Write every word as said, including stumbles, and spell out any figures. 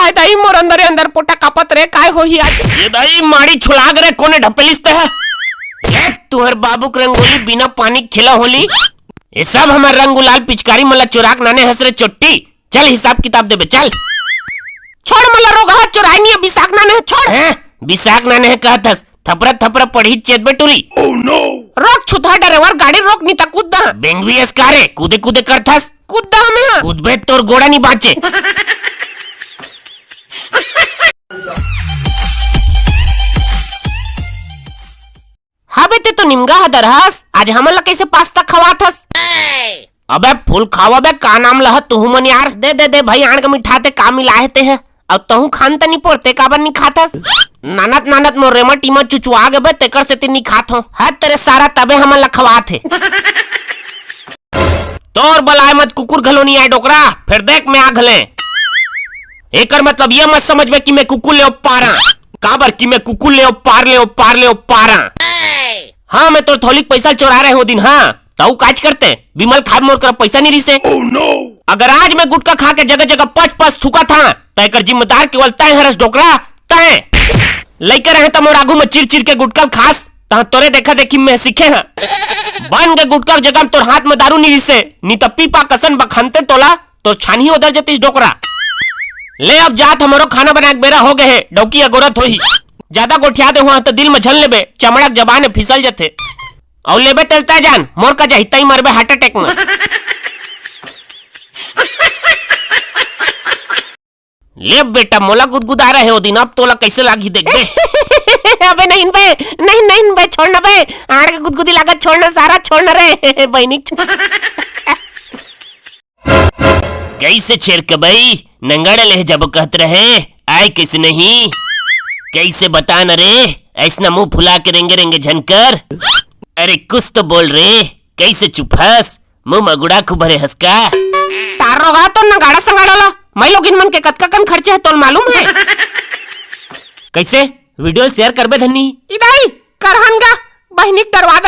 आय दाई, मोर अंदरे अंदर पोटा कापत रे, काय होही आज? ये दाई, माड़ी छुलाग रे, कोने ढपेलिस ते ह? ले, तुहर बाबू के रंगोली बिना पानी खेला होली। ये सब हमर रंग गुलाल पिचकारी मन ला चुराक नाने हस रे चोट्टी। चल हिसाब किताब देबे, चल। छोड़ मोला रोगहा, चुराय नी हे, बिसाक नाने हे, छोड़। हैं? बिसाक नाने हे कहत हस, थपरा थपरा पड़ही चेत बे टुरी। रोक छुतहा ड्राइवर, गाड़ी रोक नी त कूद दहा। बेंगवी अस का रे, कूदे कूदे करथस। कूद दहा में। कूदबे तोर गोड़ा नी बाँचे। हाबे ते तो निमगा ह दरहस, आज हमन ला कैसे पास्ता खवात हस? अबे फूल खावा बे, का नाम लह तुहू मन यार? दे दे दे भाई, आण के मिठाते का मिलाहे ते ह? अउ तहूँ खान त नी पोरते, काबर नी खात हस? नानत नानत मोर रेमा टीमा चुचुआ गे बे, तेकर सेती नी खात हो। हद तेरे सारा, तबे हमन ला खवात हे। तोर बलाय मत कुकुर घलो नी आय डोकरा, फेर देख मैं आ घले। एकर मतलब ये मत समझबे कि मैं कुकुर ले पारा, काबर कि मैं कुकुर ले पार ले पार ले पारा। हाँ, मैं तोर थौलिक पैसा चोरा रहे हो दिन, हाँ, तऊ काज करते, बिमल खाब मोर करा पैसा नी रिसे। अगर आज मैं गुटखा खा के जगह जगह पच पच थूकत हा, त एकर जिम्मेदार केवल तैं हरस डोकरा, तैं। लइका रहे त मोर आगू में चिर चिर के गुटखा ल खास, तहाँ तोरे देखा देखी मैं सीखे हा। बन के गुटखा के जगह में तोर हाथ में दारू नी रिसे, नी त पीपा कसन बखनते तोला, तोर छानही ओदर जतिस डोकरा। ले अब जात, हमरो खाना बनाए के बेरा हो गए हे, डौकी अगोरत होही। ज्यादा गोठिया दे हुआ त दिल में झन लेबे, चमड़ा के जबान में फिसल जथे। अउ लेबे तेल तय जान, मोर का जाही, तई मरबे हार्ट अटैक में। ले बेटा, मोला गुदगुदा रहे हो दिन, अब तोला कैसे लागी देखबे। अबे नहीं बे, नहीं, नहीं बे, छोड़ ना बे, आड़ के गुदगुदी लागत, छोड़ ना सारा, छोड़ ना रे, बहिनी। कैसे छेरकबई, नंगाड़ा ले जाबो कहत रहे, आय कैसे नहीं? कैसे बता न रे, ऐसना मुंह फुला के रेंगे रेंगे झन कर। अरे कुछ तो बोल रे, कैसे चुप हस? मुंह म गुड़ा खुभरे हस का? तार रोगा तो नंगाड़ा संगाड़ा ला, मैं लोगिन मन के कतका कन खर्चे हे तोल मालूम हे? कैसे? वीडियो शेयर करबे धन्नी? इदाई, करहन गा, बहिनी के डरवा